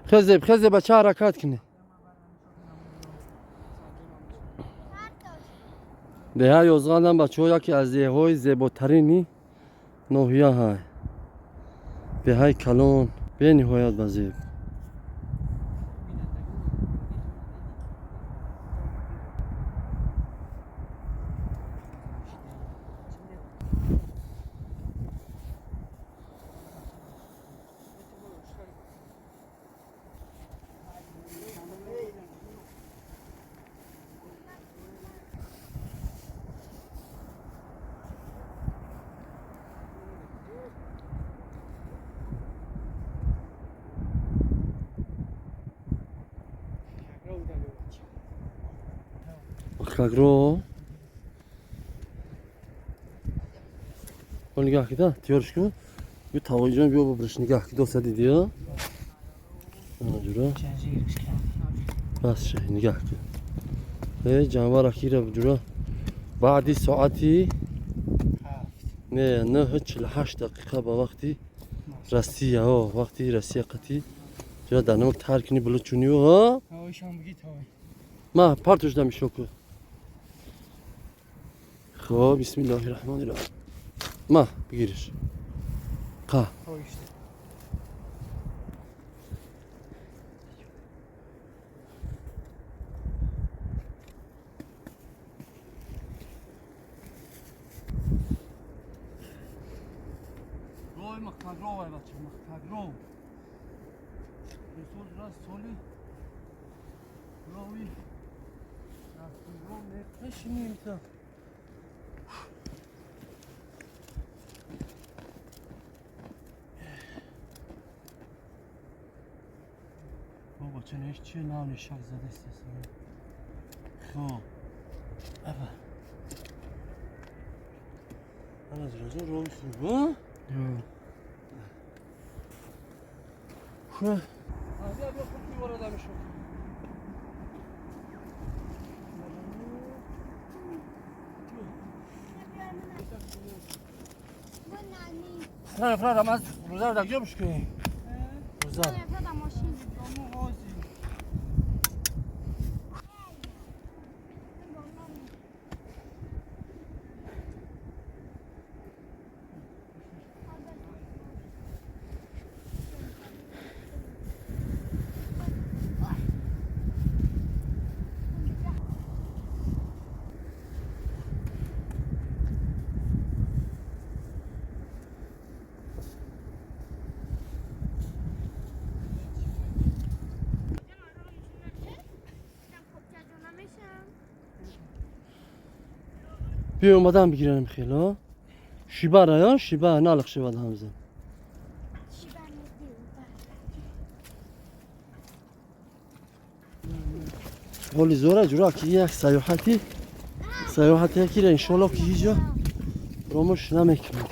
Хезе хезе бача ҳаракат кунӣ. Деҳа Ёзғандам, бачаҳо, яке аз деҳаҳои зеботарини ноҳия ҳай. Деҳаи калон, бениҳоят базеб. Какро нигоҳ кида, тиёрш ку, ю тавоҷон биё, бубриш, нигоҳ ки доса дидия ҷура бас ше, нигоҳ ки э ҷанвара кира ҷура баъди соати не 9:48 ба вақти Россия, о вақти Россия қатӣ ҷура дар намак тар кини булучунию ҳа ма партош дамишоку. Хоб, бисмиллоҳи раҳмони раҳим, ма бигириш қа. Рой махтагро вай бача махтагро. Ресол соли рови ро мекашиним та. бача неш чие нав нешак зада истеса. Хоб. Аба. Ана зразу рови хуб, а? Ха. Бия бия хуб бивора дамишо. Фра фра рамаз рӯза дар куҷо бишкӣ? Рӯза. Биё омадан бигирам хело. Шибара ё шиба налх шивад ҳамза. Ҳоли зора ҷура ки як саёҳати саёҳати якира иншоалло ки ҳеҷ ҷо фаромӯш намекунад.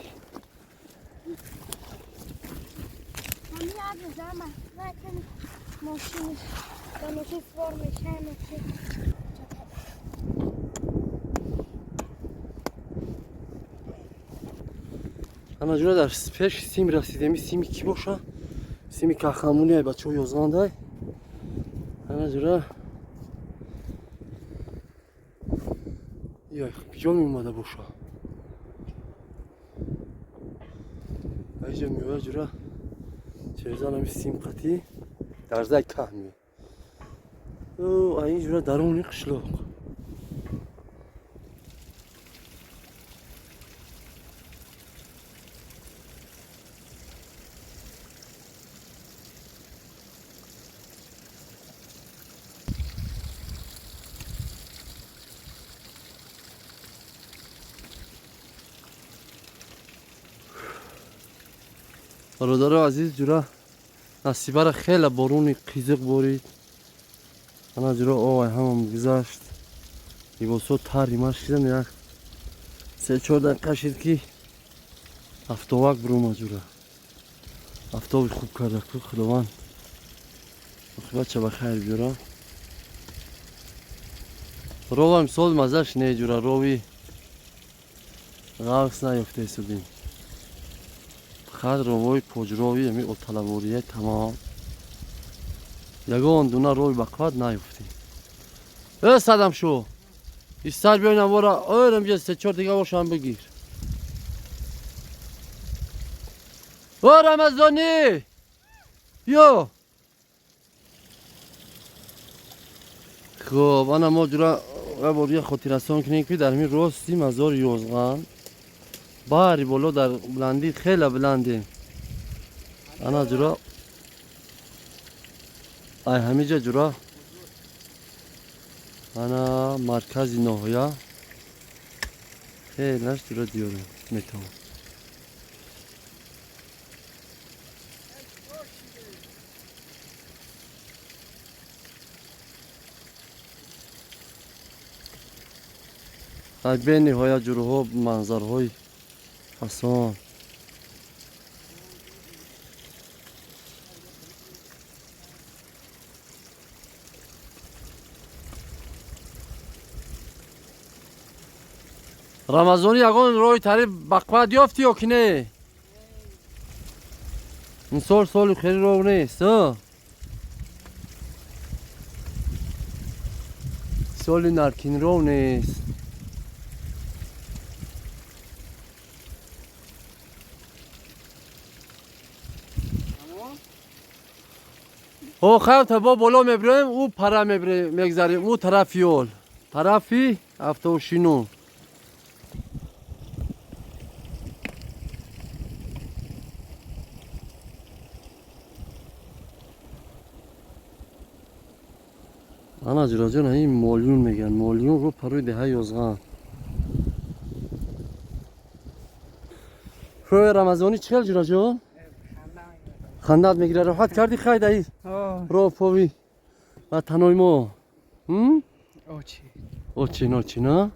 Ана ҷура дар пеши сим расидем. Сими кӣ боша? Сими кахамуни ай бачаҳо Ёзғандай. Ана ҷура ё куҷо меомада боша? Аиҷа меоя ҷура черзан ами сим қатӣ дарзаи каҳ меоя. Ин ҷура даруни қишлоқ. Бародаро азиз, ҷура насибара хеле борони қизиқ борид. Ана ҷура овай ҳамам гузашт. Либосҳо тари машкидан як се-чор дақиқа шид ки афтовак бирома ҷура. Афтоби хуб карда ку Худованд. Оқибатша ба хайр биёра. Ровам сол мазаш не ҷура рови ғафс наёфта истодем. Фақат ровои поҷрови ами оталавория тамом. Ягон дуна рови бақувват наёфтем. Э садам шо. Истар биёй навора ойрам ҷа се чор дига бошам бигир. О Рамазонӣ! Ё! Хоб, ана мо ҷура як бор дига хотиррасон кунем, ки дар ҳамин рости мазори Ёзған баҳри боло дар буландӣ хеле буландем. Ана ҷура ай ҳамиҷа ҷура ана маркази ноҳия хелаш ҷура диёрем метавон. Ай бениҳоят ҷуруҳо манзарҳои осон. Рамазонӣ ягон роҳи таъриф бақувват ёфтӣ ё ки не? Ин сол соли хеле роҳ нест, соли наркинров нест. О хайр, та бо боло мебироем, ӯ пара мегзарем, ӯ тарафи ёл, тарафи автошино. Ана ҷураҷон, ҳамин молюн мегӯянд, молюн рӯ парои деҳаи Ёзған. Шӯи Рамазонӣ чӣ хел ҷураҷон? Хандат мегирад, роҳат кардӣ хай даи роҳпови ватанои мо? Очень. Очень, очень, а?